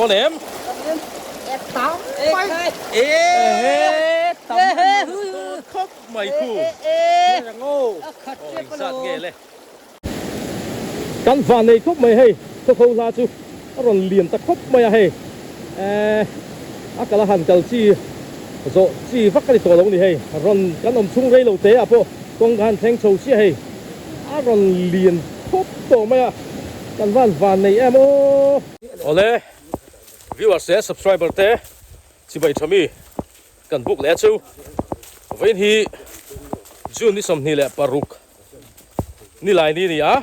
dawn em? E tam khawp mai khu. Aw engzat nge le? Kan van nei khawp mai hei, khawkho hla chu a rawn lian ta khawp mai a hei. Eh, a kal a han kal chi zawh chi vak a ni tawh lo ni hei. Rawn kan awm chhung rei lo te ah pawh kawng ka han thleng chho chiah hei. A rawn lian khawp tawh mai a, kan van van nei em aw. Awle, viewers leh subscriber te chibai tha mi kan book leh a chu. Vawiin hi June ni 26. Nilai ni a ni a,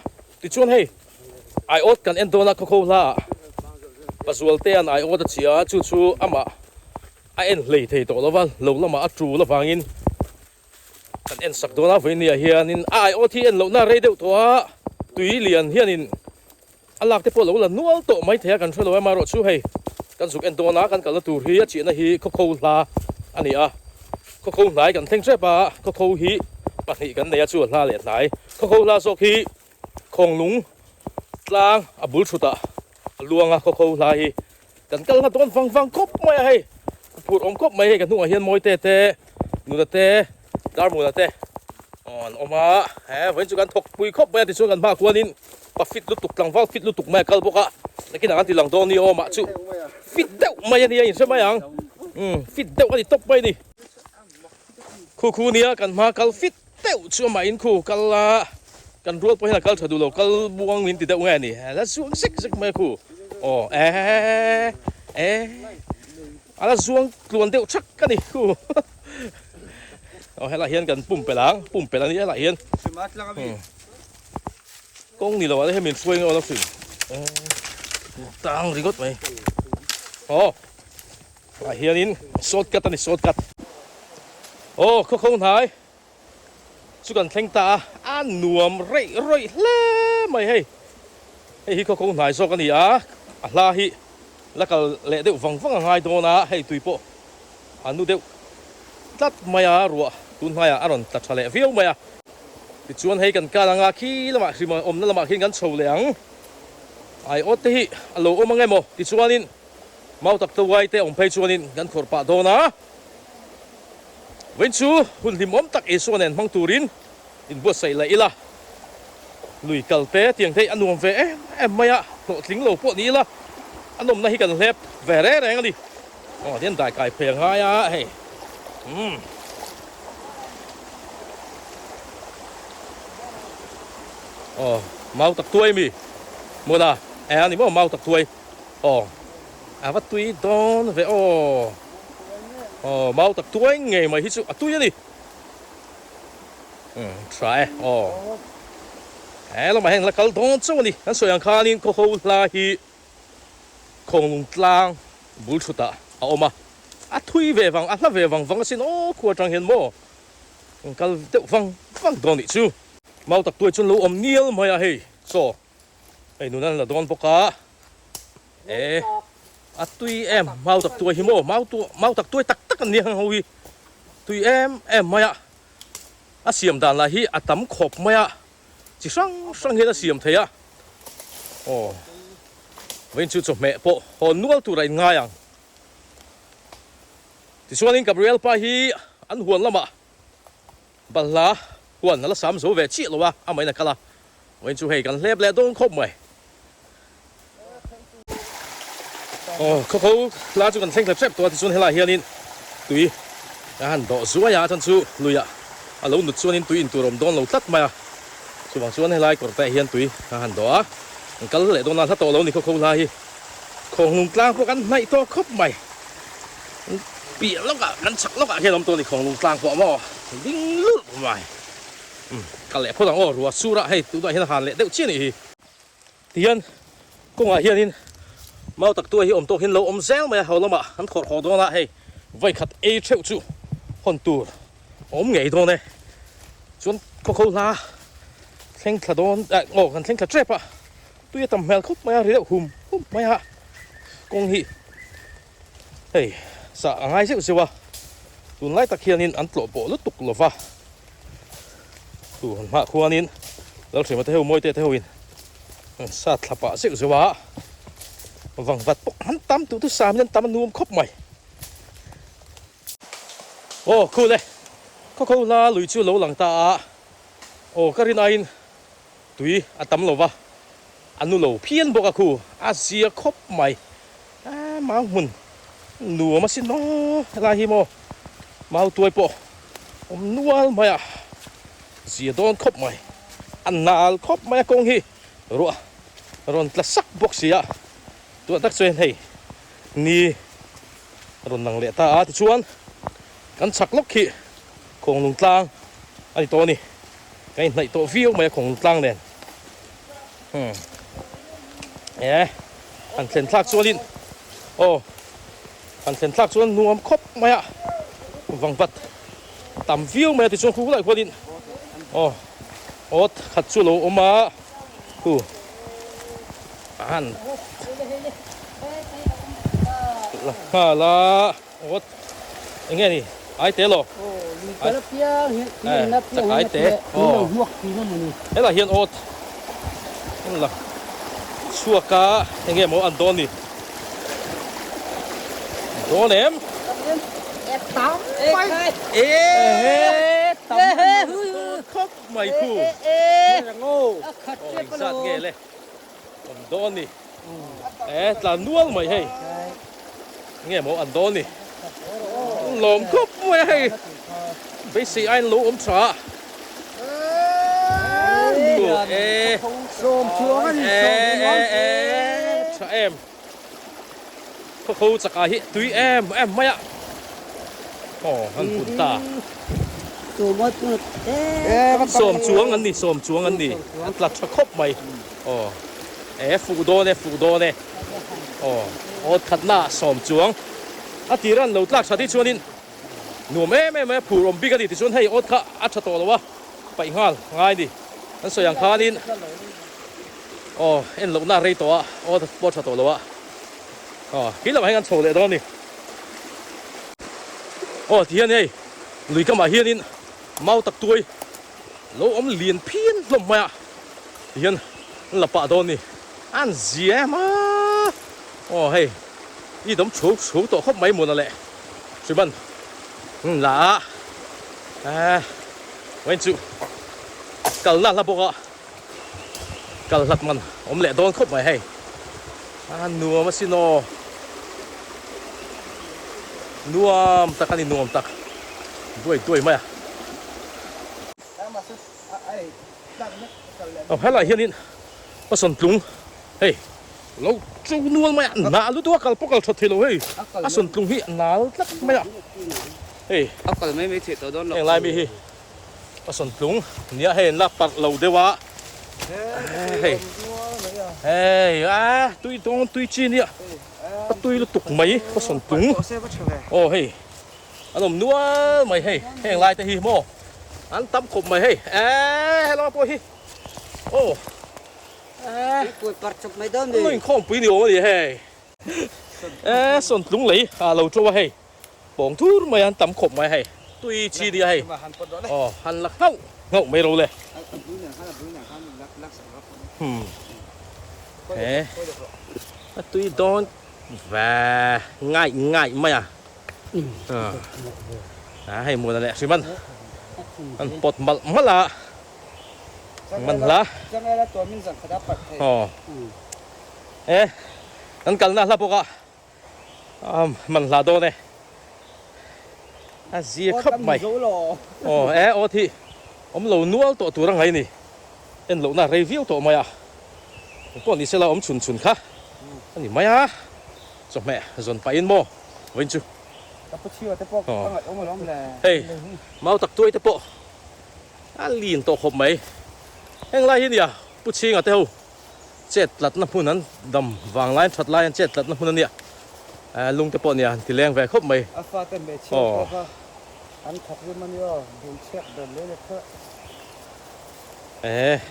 tichuan hei aiawt kan en dawn a khawkho hla ah Pazualtea'n aiawt a chhia a, chu chu amah a en hlei thei tawh lo va, lo lamah a tul avangin kan en sak dawn a, vawinia hianin a aiawt hi en lohna rei deuh tawh a, tui lian hianin A lak te pawh lo la nual tawh mai thei a, kan hre lo emarawh chu hei kan zuk en dawn a, kan kalna tur hi a chihna hi khawkho hla a ni a, khawkho hnai kan thleng tep a, khawkho hi pahnih kan nei a chu a hla leh hnai, khawkho hla zawk hi khawnglung tlang a bul thutah a luang a, khawkho hla hi kan kal hla dawn vang vang khawp mai a hei, phur awm khawp mai hei ka hnungah hian Mawite te, Nuna te, Darmuna te aw an awm a, he vawiin chu kan thawk pui khawp mai a tichuan kan hmaah khuanin pa fit lutuk tlangval fit lutuk mai a kal bawk a, nakinah kan ti lang dawn ni aw mah chu fit deuh mai a nia inhre mai ang, umm fit deuh a ni tawp mai a ni. Khu khu nia kan hma kal fit deuh chu amah in khu kal a, kan rual pawh hian a kal tha duh lo kal buang min ti deuh nge a ni, la zuang zek zek mai a khu aw eh eh. A la zuang tluan deuh thak a ni khu. Aw helai hian kan pumpelh ang, pumpelh a ni helai hian. Kawng ni lo ah te hian min hruai ngaw la hrim. Tang ringawt mai. Aw helai hianin short cut a ni short cut. Aw khaw kho hnai chu kan thleng ta a, a nuam reih rawih hle mai hei. Hei hi khawkho hnai zawk a ni a, a hla hi la kal leh deuh vang vang a ngai dawn a, hei tui pawh a nu deuh tlat mai a, ruah tun hnaiah a rawn tla tha leh viau mai a. Tichuan hei kan kal anga khi lamah hrim awmna lamah khian kan chho leh ang, aiawt te hi a lo awm ang emaw tichuanin Mautak te uai te awm phei chuanin kan khawrh pah dawn a. Vawiin chu hun hlimawm tak Isua nen hmang turin inbuatsaih leh ila, lui kal te tiang te hi a nuam ve em em mai a, hlawhtling lo pawh ni ila a nawmna hi kan hlep ve reng reng a ni. Aw tian dai kai phei a ngai a hei. Umm. Aw mau tak tuai mi mawla e a ni maw mau tak tuai. Aw a va tui dawn ve aw. Aw mau tak tuai ngei mai hi chu a tui a ni. Umm tha e aw. He lamah hian la kal dawn chauh a ni. Kan sawi ang khanin khaw ho hla hi khawnglung tlang bul thutah a awm a. A thui ve vang a hla ve vang vang asin aw khua atang hian maw kal deuh vang vang dawn nih chu. Mau tak tuai chuan lo awm nial mai a hei chaw. Hei nun an la dawn bawk a, e a tui em mau tak tuai hi maw mau tu mau tak tuai tak tak an ni ang ho hi tui em em mai a, a siam dan lah hi a tam khawp mai a, chi hrang hrang hian a siam thei a, aw vawiin chu chawhmeh pawh hawn nual tur a in ngai ang. Tichuanin Gabriel pa hi an huan lamah Balhla huan a la sam zo ve chiah lo a, amahin a kal a, vawiin chu hei kan hlep leh dawn khawp mai. Aw khawkho hla chu kan thleng thlep thlep tawh a, tichuan helaiah hianin tui a han dawh zuai a, a chhan chu luiah a lo nut chuanin tui in tur a awm dawn lo tlat mai a, chuvang chuan helai kawr te ah hian tui a han dawh a, kan kal leh dawn a, hla tawh lo ni khawkho hla hi khawnglung tlang pawh kan hnaih tawh khawp mai. Piah lawkah kan chhak lawkah hian awm tawh a ni khawnglung tlang pawh maw ding lurh mai umm kal leh phawt ang aw ruah sur ah hei tunah hian a han leh deuh chiah a nih hi tihian kawngah hianin mau tak tuai hi awm tawk hian lo awm zel mai a ho lamah an khawrh haw dawn a hei vawikhat ei theuh chu hawn tur a awm ngei dawn e chuan khawkho hla thleng thla dawn eh aw kan thleng thla tep a tui a tam hmel khawp mai a ri deuh hum hum mai a kawng hi. Hei sah a ngai zeuh zeuh a, tunlai tak hianin an tlawh pawh lutuk lo va, tu han hmah khuanin Lalhriama te ho Mawite te hoin an sat thla pah zeuh zeuh a, Vangvat pawh an tam duh chu samin an tam a nuam khawp mai. Aw khul e, khawkho hla lui chu lo lang ta a, aw ka rin aiin tui a tam lo va, a nu lo phian bawk a khu, a zia khawp mai. A mau hmun nuam asin maw helai hi maw mau tuai pawh awm nual mai a, zia dawn khawp mai, a nal khawp mai a kawng hi ruah rawn tla sak bawk si a, tunah tak chuan hei ni rawn lang leh ta a tichuan kan chhak lawk khi Khawnglung tlang a ni tawh a ni, kan inhnaih tawh viau mai a Khawnglung tlang nen. Hmm. E, han thlen thlak chuanin aw han thlen thlak chuan nuam khawp mai a vangvat tam viau mai a tichuan khu lai khuanin aw awt khat chu lo awm a khu han la nghal a. Awt enge ni ai te lo chak ai te aw helai hian awt an la chhuak a enge maw an dawn ni dawn em khawp mai khu aw engzat nge le awm dawn ni. E tla nual mai hei nge maw an dawn ni lawm khawp mai a hei beisei aiin lo awm tha e e e tha em khawkho chakah hi tui em em mai a aw an hun ta sawm chuang an ni sawm chuang an ni a tla tha khawp mai. Aw e fuh dawn e fuh dawn e aw awt khatna ah sawm chuang a tir an lo tlak that hi chuanin nuam em em mai a phur awm bik a ni tichuan hei awt kha a tha tawh lo a paih nghal ngai ni an sawi ang khanin aw en lohna a rei tawh a awt pawh a tha tawh lo a aw khi lamah hian kan chho leh dawn a ni aw tihian hei lui kamah hianin mau tak tuai Lo awm lian phian hlawm mai a tihian an la pah dawn ni an zia em a aw hei i dawm chho chho tawh khawp mai mawna le hriman an la a eh vawiin chu kalna hla bawk a kal hlat man awm leh dawn khawp mai hei a nuam asin aw nuam tak a ni nuam tak duai duai mai a. Aw helai hianin pasawn tlung hei lo cho nual mai a nal lutuk a kal pawh kal that theilo hei a sawn tlung hi a nal tlat mai a hei heng lai mi hi pasawn tlung nia hei an la parh lo deuh a hei hei a tui dawn tui chi nia a tui lutuk mai pasawn tlung aw hei. An awm nual mai hei, heng lai te hi maw an tam khawp mai hei eee helama pawh hi aw eee an inkhawmpui ni awm a ni hei eee sawn tlung lei a lo to a hei pawng thur mai an tam khawp mai hei tui chi nia hei aw han la nghauh nghauh mai ro le hmm he a tui dawn ve ngaih ngaih mai a. A hei muna leh hrim an an pawt malh malh a man hla aw e an kalna hla bawk a man hla dawn e a zia khawp mai aw e aw thi awm lo nual tawh tur a ngai ni en lohna rei viau tawh mai a pawh ni sela awm chhun chhun kha a ni mai a. Chawhmeh zawn pahin maw vawiin chu. Ka pu chhiu te pawh ka ngaih awm alawm le. Hei mau tak tuai te pawh a lin tawh khawp mai. Heng lai hi nia Pu Chhinga te ho chet tlatna hmun an dam vang lai an that lai an chet tlatna hmun a nia. Lung te pawh nia an ti leng ve khawp mai. A fate hmeichhia pawh kha an thawk rim a nia aw, dul chhiak ber leh leh kha.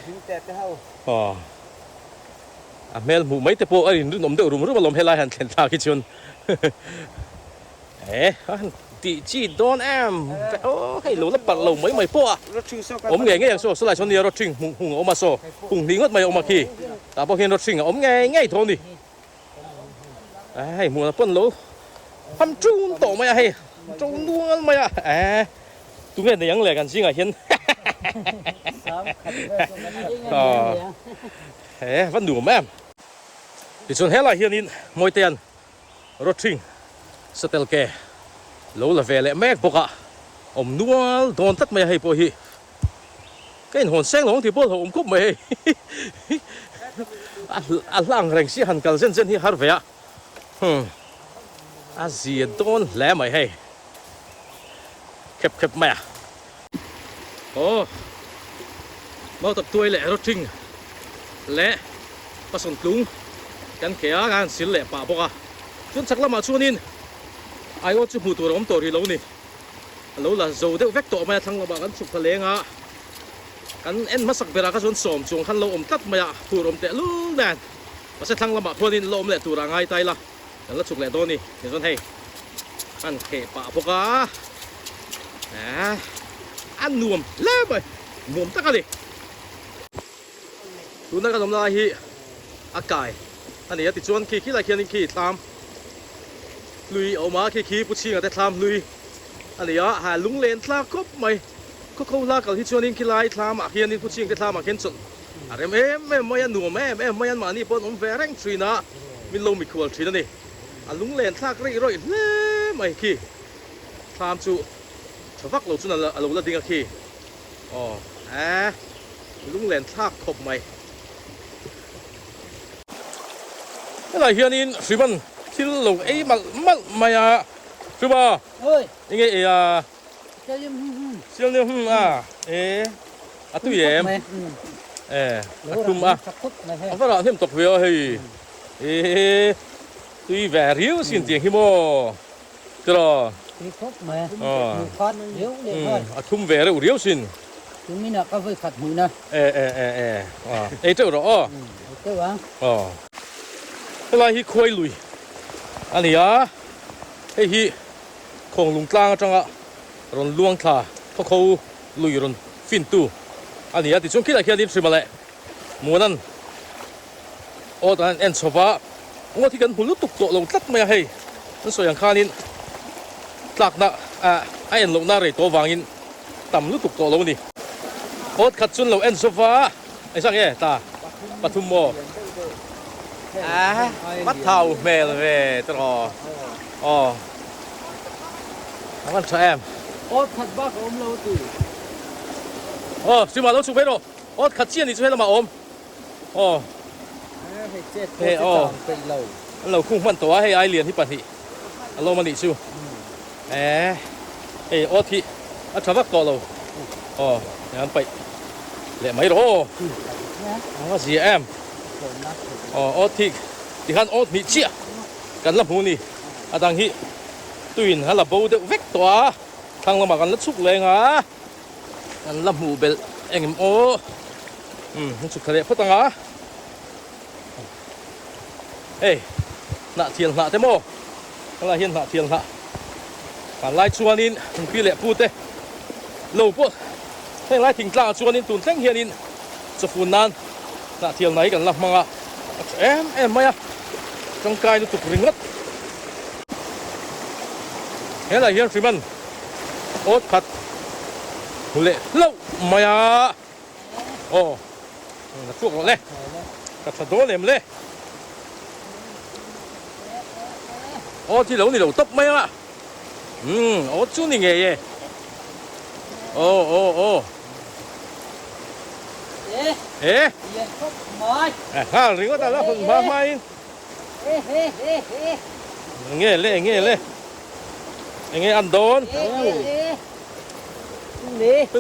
Ding te te ho. Aw. A hmel hmuh mai te pawh a inrinawm deuh rum rum alawm helai han thlen thlak hi chuan e a han tih chi dawn em aw hei lo la parh lo mai mai pawh a awm ngei ngei ang saw sawlai sawn nia rawthring hmuh hung a awm a saw hung hnih ngawt mai a awm a khi tah pawh hian rawthring a awm ngei ngei tho a ni. Hei hmuhna pawn lo ham ṭun tawh mai a hei ṭo nual mai a eh tunge nei ang le kan zingah hian eh va nuam em tichuan helaiah hianin Mawitean Rawṭhing satel ke lo la ve leh mek bawk a awm nual dawn tlat mai a hei pawh hi ka inhawn seng lo ang tih pawh a hlauhawm khawp mai hei a hlang reng si han kal zen zen hi a har ve a hmm a zia dawn hle mai hei khep khep mai a aw mau tak tuai leh rawṭhing leh Pasawn tlung kan ke a, kan sil leh pah bawk a. Chuan chhak lamah chuanin aiawt chu hmuh tur a awm tawh rih lo ni. A lo la zo deuh vek tawh mai a, thlang lamah kan chhuk thla leng a. Kan en hmasak berah kha chuan sawm chuang khan lo awm tlat mai a, phur awm teh lul nen. Mahse thlang lamah khuanin la awm leh turah ngai ta ila, kan la chhuk leh dawn ni. Tichuan hei kan kheh pah bawk a, a nuam hle mai, nuam tak a ni. Tuna kan awm lai hi a kai a ni a tichuan khi khilai khianin khi thlam hlui a awm a khi khi Pu Chhinga te thlam hlui a ni a ha lunglen thlak khawp mai khaw kho hla kal hi chuanin khilai thlam ah hianin Pu Chhinga te thlam ah khian chawlh a rem em em mai a nuam em em mai a anmahni pawh an awm ve reng thin a min lo mikhual thin a ni a lunglen thlak rei rawih hle mai khi thlam chu tha vak lo chuan a lo la ding a khi. Aw eh lunglen thlak khawp mai. Helai hianin Hriman thil lo ei malh malh mai a. Hrima enge ei a? Sialniam hum a e a tui em? E a tum a a va rah hnem tawk ve a hei e tui ve riau sin tiang hi maw. Tiraw? Tui khawp mai. Hmuh khat riau leh nghal. A thum ve reuh riau sin. Tuminah ka vawi khat hmuhna. E e e e. Ei teuh rawh aw. Ei teuh ang. Aw. Helai hi khuai lui a ni a. Hei hi Khawnglung tlang atanga rawn luang thla khawkho lui rawn fintu a ni a. Tichuan khilai khianin Hrima leh Muanan Aw tan an en chho va, ngawt hi kan hmu lutuk tawh lo tlat mai a hei, an sawi ang khanin tlakna ah a en lohna rei tawh vangin tam lutuk tawh lo a ni. Awt khat chuan lo en chho va, engzah nge ta pathum maw? A thau hmel ve tawh aw, a van tha em? Awt khat bak a awm lo a ti. Aw, Sima lo chhuk ve rawh, awt khat chiah ni chu helamah a awm. Aw hei aw an lo khung hman tawh a hei ai lian hi pahnih a lawm a nih chu eh hei awt hi a tha vak tawh lo aw hei an paih leh mai rawh aw a va zia em aw awt hi tikhan awt hnih chiah kan la hmu a ni a dang hi tuiin a la bo deuh vek tawh a thlang lamah kan la chhuk leng a. Kan la hmuh belh engem aw umm an chhuk thla leh phawt ang a hei hnah thial hnah te maw helai hian hnah thial hnah kan lai chuanin an pi leh pu te lo pawh heng lai thingtlang ah chuanin tun thleng hianin chawfun nan hnah thial hnah hi kan la hmang a a tha em em mai a tangkai lutuk ringawt helai hian hriman. Awt khat hmu leh hlauh mai a. Aw ka chhuak rawh le. Ka tha dawn em le. Awt hi lo ni lo tawp mai a. Umm awt chu ni ngei e. Aw aw aw. E. Nghal ringawt a la hun hma hma in. Nge le nge le. Enge an dawn? Khawi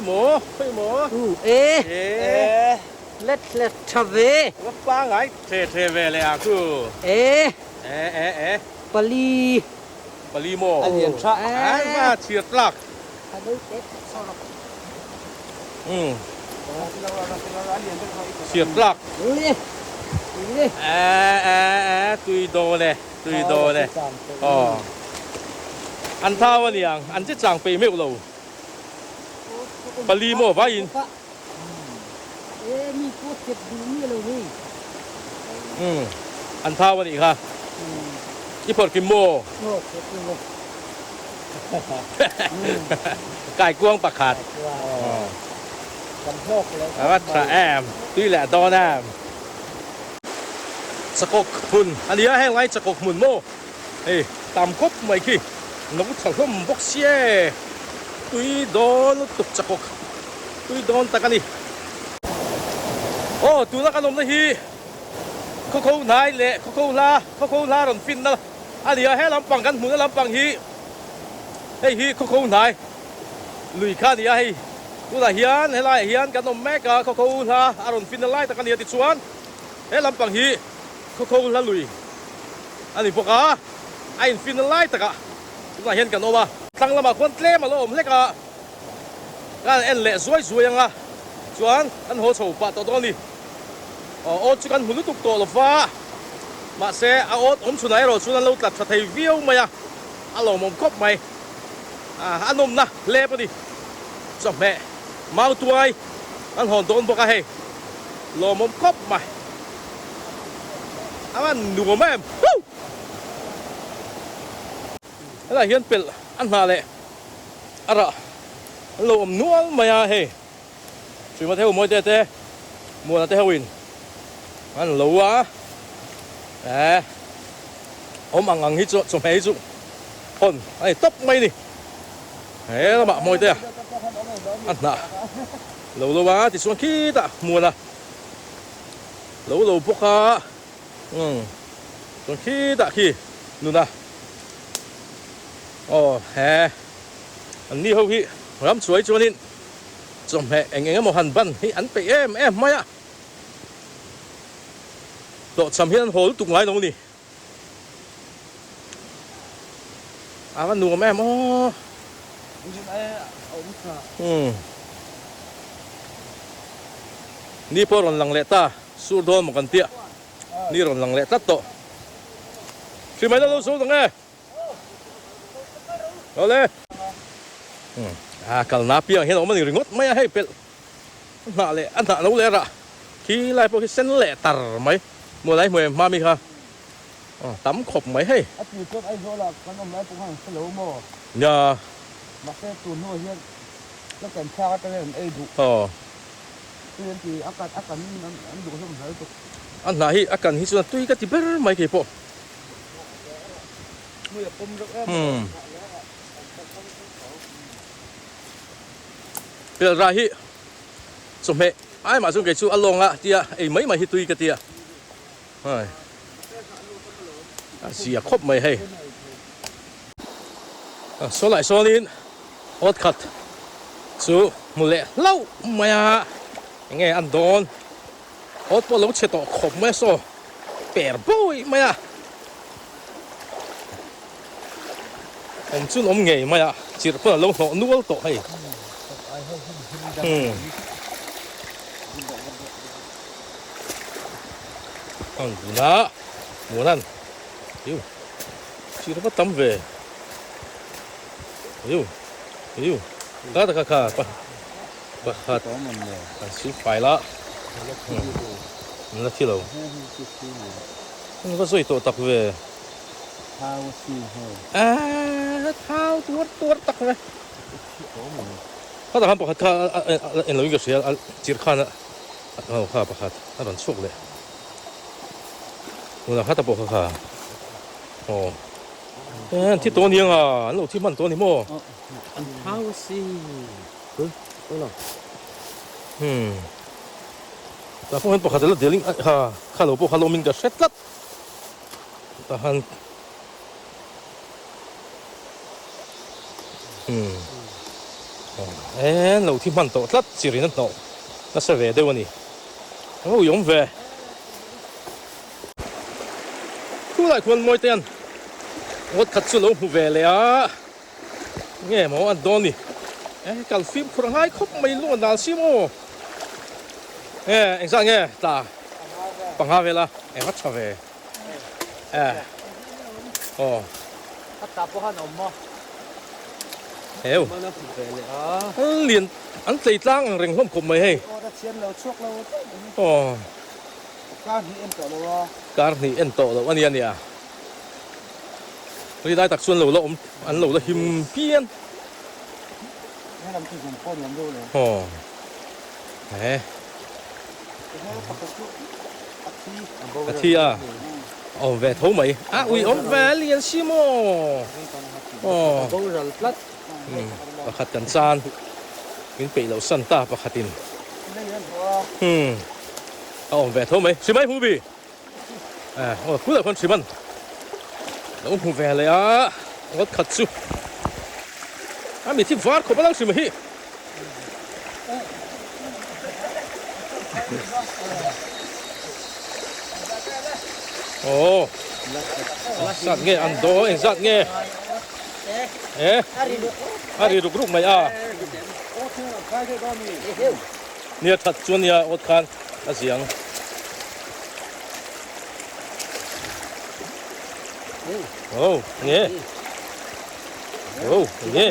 maw? Khawi maw? E let let tha ve. Va pangai the the ve le a khu. E. E e e. Pali. Pali maw? A lian tha. Ai va chhiar tlak. Umm. Chhiar tlak. E e e tui dawn e. Tui dawn e. Aw. An thau a niang. An che chang peih meuh lo. Pali maw vaiin. Umm. An thau a nih kha. I phawrh kim maw? Kaikuang pakhat. A va tha em, tui leh dawn em. Chakawk hmun a nia heng lai chakawk hmun maw? Hei tam khawp mai khi no tha hlawm bawk sia e. Tui dawn lutuk chakawk tui dawn tak a ni. Aw tuna kan awmna hi Khawkho hnai leh khawkho hla khawkho hla rawn finna a ni a, he lampang kan hmuhna lampang hi hei hi khawkho hnai lui kha a ni a, hei tunah hian helaiah hian kan awm mek a, khawkho hla a rawn finna lai tak a ni a tichuan he lampang hi khawkho hla lui a ni bawk a, a infinna lai takah tunah hian kan awm a. Tlang lamah khuan tlem a lo awm hlek a, kan en leh zuai zuai ang a, chuan kan haw chho pah tawh dawn a ni. Aw awt chu kan hmu lutuk tawh lo va, mahse a awt awm chhunah erawh chuan an lo tlat tha thei viau mai a, a lawmawm khawp mai. A nawmna hlep a ni. Chawhmeh mautuai an hawn dawn bawk a hei, lawmawm khawp mai. A van nuam em! Woo! Helaiah hian pelh a hnah leh a rah an lo awm nual mai a hei. Suima te ho mawi te te Muana te ho in an lo a eh awm ang ang hi chu chawhmeh hi chu hawn a ni tawp mai ni he lamah mawi te a hnah lo lo a tichuan khitah Muana lo lo bawk a umm chuan khitah khi nuna aw he an ni ho hi ram chuai chuanin. Chawhmeh eng eng emaw han ban hi an peih em em mai a, hlawhchham hian an haw lutuk ngai lo a ni. A va nuam em aw. Umm. Ni pawh rawn lang leh ta, sur dawn maw kan tia, ni rawn lang leh tlat tawh. Hrimai la lo zo dang e. Awle. A kalna piang hian a awm a ni ringawt mai a hei pelh a hnah leh a hnah lo leh rah khi lai pawh khi sen leh tar mai maw lai hmuai hma mi kha tam khawp mai hei. A tir chuan Aizawl ah kan awm lai pawh khan an hre lo maw? Nia. Mahse tun hnuah hian ka kan thlak atang hian an ei duh. Aw. Tui an ti a kan a kan an duh hlawm hle lutuk. A hnah hi a kan hi chuan tui ka ti ber mai keipawh. Pelrah hi chawhmeh ai mah chuan kei chu a lawng a tia ei mai mai hi tui ka tia hai a zia khawp mai hei saw lai sawnin awt khat chu hmu leh hlauh mai a enge an dawn. Awt pawh lo chhe tawh khawp mai a saw per bawi mai a, awm chu an awm ngei mai a, chirh pawn a lo hnawh nual tawh hei. Umm. Ang tuna muanan iu chirh va tam ve iu iu ka ta kha kha pa. Pakhat kan sil fai la, an la thi lo. An va zawi tawh tak ve. Aaa thau tuar tuar tak ve. Khatah khan pakhat kha en loin ka hria a chirh khan a ho kha pakhat a rawn chhuak leh. Tunah khata pawh kha kha aw an thi tawh a ni ang a, an lo thi hman tawh a ni maw? An thau a si. Hmm. Tah pawh hian pakhat a la deling a ha kha lo pawh kha lawmin ka hre tlat. Tah han Hmm. En lo thi hman tawh tlat chirin a hnawh nasa ve deuh a ni. A ui awm ve. Khulai khuan mawi te hian ngawt khat chu lo hmu ve leh a. Nge maw an dawn ni? E kal fimkhur a ngai khawp mai lung a nal si maw? Nge engzah nge tla panga vel a eng a tha ve e aw. A tla pawh khan a awm maw? Heu an lian an tlei tlang ang reng hlawm khawp mai hei. Aw ta thiam lo chhuak lo tawp mai. Aw. Kar hnih en tawh lo a. Kar hnih en tawh lo a nia nia. Ri lai tak chu an lo la awm an lo la him phian. Aw he. A thi a awm ve tho mai a ui awm ve lian si maw aw pakhat kan chan min peih loh san ta pakhatin umm a awm ve tho mai hrimai hmu bi. Aw khulh ah khuan hrim an lo hmu ve leh a ngawt khat chu a mi thi var khawp a lo hrim hi aw zat nge an daw eng zat nge e a ri ruk ruk mai a nia that chuan nia awt khan a ziang. Oh, nge. Oh, nge.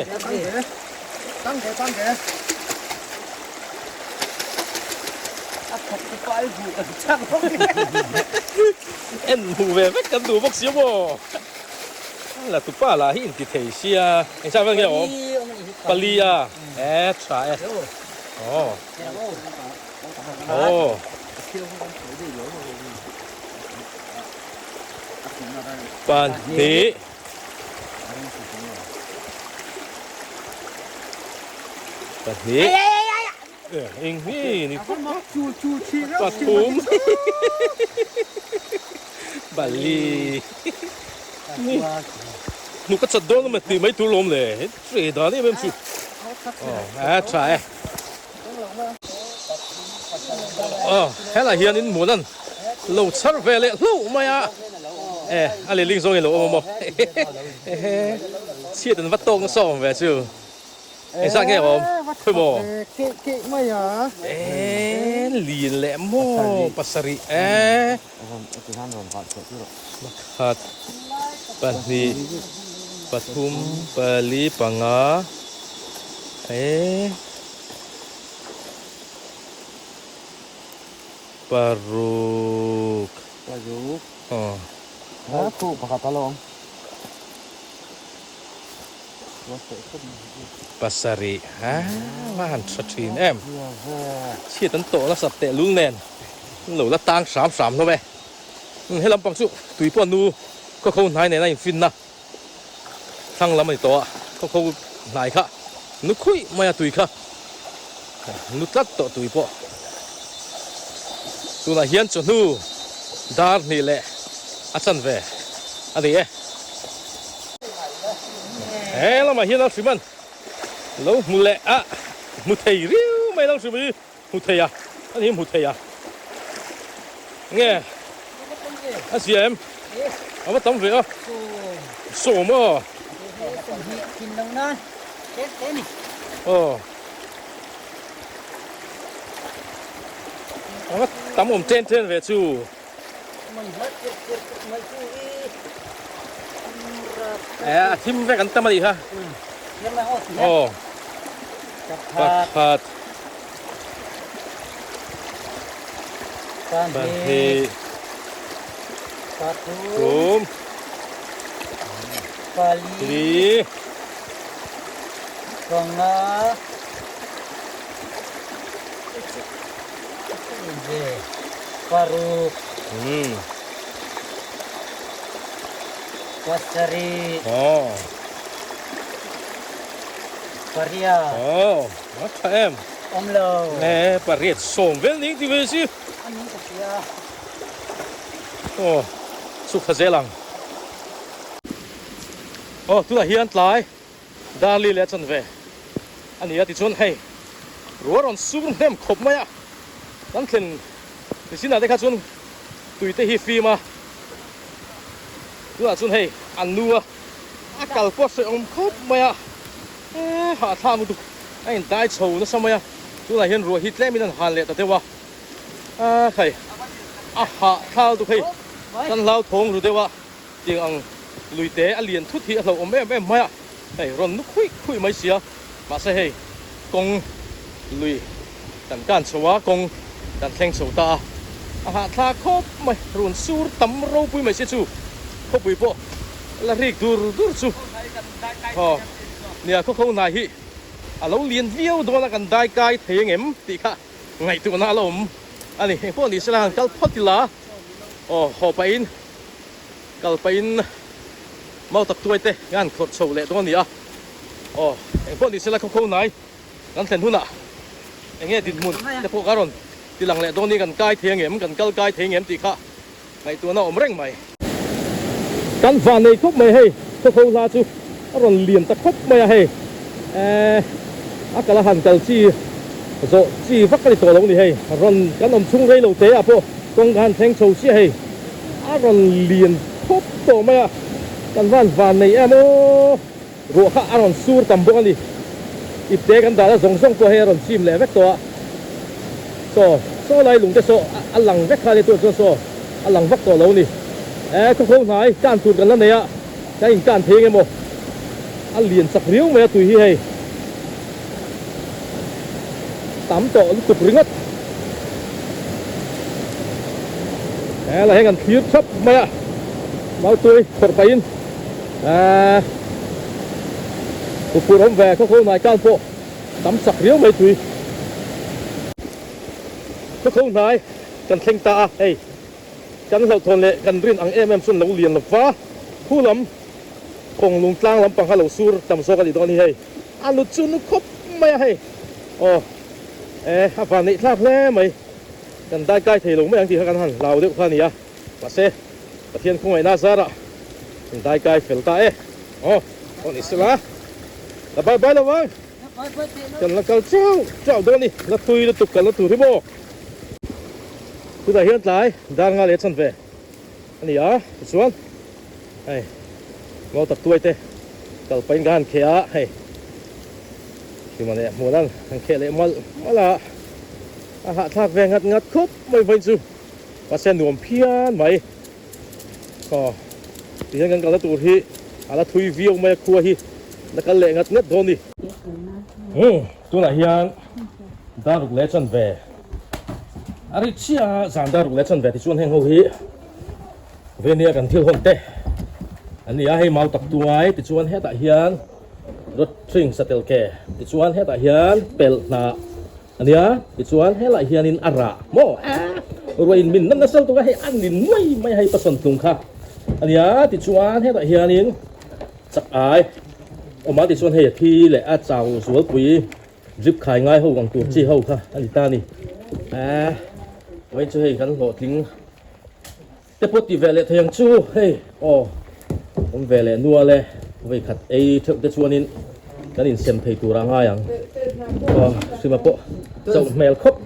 Tang ke, tang ke. A thawk te pai bu kan chak bawk. En hmu ve vek kan duh bawk si maw. La tupa lah hi inti thei sia. Eng sa vel nge awm? Pali a. E tha e. Oh. Aw. Pahnih. Pahnih. Eng hi ni pathum. Bali. Hnuk a chat dawn a tih mai tur lawm le. Hei dan em em chu. Aw a tha e. Aw helai hianin hmun an lo chhar ve leh hlauh mai a e a lehling zawngin lo awm a maw ehe chhiat an va tawk nasa awm ve chu engzat nge awm khawi maw e lin leh maw pasarih e pakhat pahnih pathum pali panga e paruk paruk aw khu pakhat a lawm pasarih ha va han tha thin em chhiat an tawh nasat tehlul nen. Lo la tang hram hram hlawm e. He lampang chu tui pawh nu khawkho hnai nena infinna thlang lam a ni tawh a, khawkho hnai kha nu khuih mai a tui kha nu tlat tawh tui pawh. Tunah hian chawhnu dar hnih leh a chanve a ni e. He lamah hian Lalhriman lo hmu leh a, hmu thei riau mai Lalhrim hi. Hmu thei a, a ni hmu thei a. Nge a zia em? A va tam ve a. Sawm a. Aw. A va tam awm chen chen ve chu. E a thim vek an tam a nih kha. Aw. Pakhat. Pahnih. Pathum. Pali. Panga. Paruk. Pasarih. Pariat. A tha em? Awm lo. E pariat sawm vel ning ti ve si. A ning ka hria. Aw chhuk tha zel ang. Aw tunah hian tlai Darli leh a chanve a ni a tichuan hei ruah rawn sur hnem khawp mai a kan thlen nichinah te kha chuan tui te hi fim a tunah chuan hei an nu a a kal pawh a hrehawm khawp mai a e hahthlak lutuk a in dai chho nasa mai a tunah hian ruah hi tlem in an han leh ta deuh a a khai a hahthlak lutuk hei kan hlauthawng ru deuh a. Tiang ang lui te a lian thut hi a hlauhawm em em mai a, hei rawn nu khuih khuih mai sia, mahse hei kawng lui kan kan chho a, kawng kan thleng chho ta a, a hahthlak khawp mai, run sur tam ropui mai sia chu khawpui pawh. La rik dur dur chu aw nia khaw kho hnai hi a lo lian viau dawn a kan dai kai thei ang em tih kha ngaihtuahna a la awm a ni. Engpawh ni sela han kal phawt ila aw haw pahin kal pahin mau tak tuai te kan han khawrh chho leh dawn a ni a aw engpawh ni sela khaw kho hnai kan thlen hunah eng nge dinhmun te pawh ka rawn ti lang leh dawn ni kan kai thei ang em kan kal kai thei ang em tih kha Ngaihtuahna awm reng mai. Kan van nei khawp mai hei, Khawkho hla chu a rawn lian ta khawp mai a hei. Ehh a kal a han kal chi zawh chi vak a ni tawh lo ni hei. Rawn kan awm chhung rei lo te ah pawh kawng ka han thleng chho chiah hei. A rawn lian khawp tawh mai a, kan van van nei em aw. Ruah kha a rawn sur tam bawk a ni. Ipte kan dahna zawng zawng pawh hei a rawn chim leh vek tawh a. Saw, saw lai lungte saw a lang vek kha a ni tunah chuan saw a lang vak tawh lo a ni. E, khawkho hnai kan tur kan la nei a, kan inkan thei eng emaw a lian chak riau mai a tui hi hei tam tawh lutuk ringawt. E, la heng an thlir thap mai a, Mautui khawrh pahin. Eeh Huphurh awm ve khawkho hnai tan pawh tam chak riau mai tui. Khawkho hnai kan thleng ta a hei kan hlauhthawn leh kan rin ang em em chuan lo lian lo va khu lam kawng lung tlang lampang kha lo sur tam zawk a nih dawn hi hei a nu chu nu khawp mai a hei aw eh a van neih thlak hle mai kan dai kai thei lo mai ang tih kha kan han hlau deuh kha a ni a. Mahse, Pathian khawngaihna zarah in daikai fel ta e. Aw, aw ni sela. La bye bye lo vang. Kan la kal chau chau dawn ni. La thui lutuk kan la tur hi maw. Chutah hian tlai dar nga leh chan ve a ni a. Tichuan, hei, mau tak tuai te kal pahin ka han kheh a, hei, Hrima leh Hmuna'n han kheh leh malh malh a. A hahthlak ve ngat ngat khawp mai vawiin chu. Mahse nuam phian mai. Aw tihian kan kalna tur hi a la thui viau mai a khua hi la kal leh ngat ngat dawn ni. Umm tunah hian daruk leh chanve a ri chiah a zan daruk leh chanve tichuan heng ho hi venia kan thil hawn te an ni a hei mau tak tuai tichuan hetah hian rod hring satel ke tichuan hetah hian pelh hnah A nia, tichuan helaiah hianin a rah maw? Aaa, ruain min na nasa lutuk a, hei a ni nuai mai a hei pasawn tlung kha. A nia, tichuan hetah hianin chak ai awm a, tichuan hei a thi leh a chau zualpui drip khai ngai ho ang tur chi ho kha a ni ta a ni. Aaa, vawiin chu hei kan hlawhtling Te pawh ti ve leh thei ang chu hei aw awm ve leh nual e vawi khat ei theuh te chuanin kan insem thei tur a ngai ang aw hrima pawh chauh hmel khawp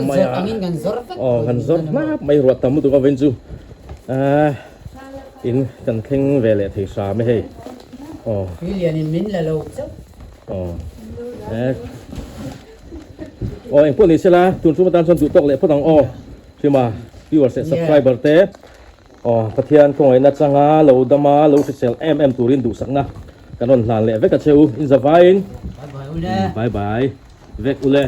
mai a aw kan zawr hnap mai ruah tam lutuk avin chu ah in kan thleng ve leh thei hram e hei aw aw eh aw engpawh ni sela tun tum atan chuan duh tawk leh phawt ang aw. Hrima viewers leh subscriber te aw Pathian khawngaihna changa lo dama lo hrisel em em turin duhsakna kan rawn hlan leh vek a che u in zavaiin bye bye ule bye bye vek ule.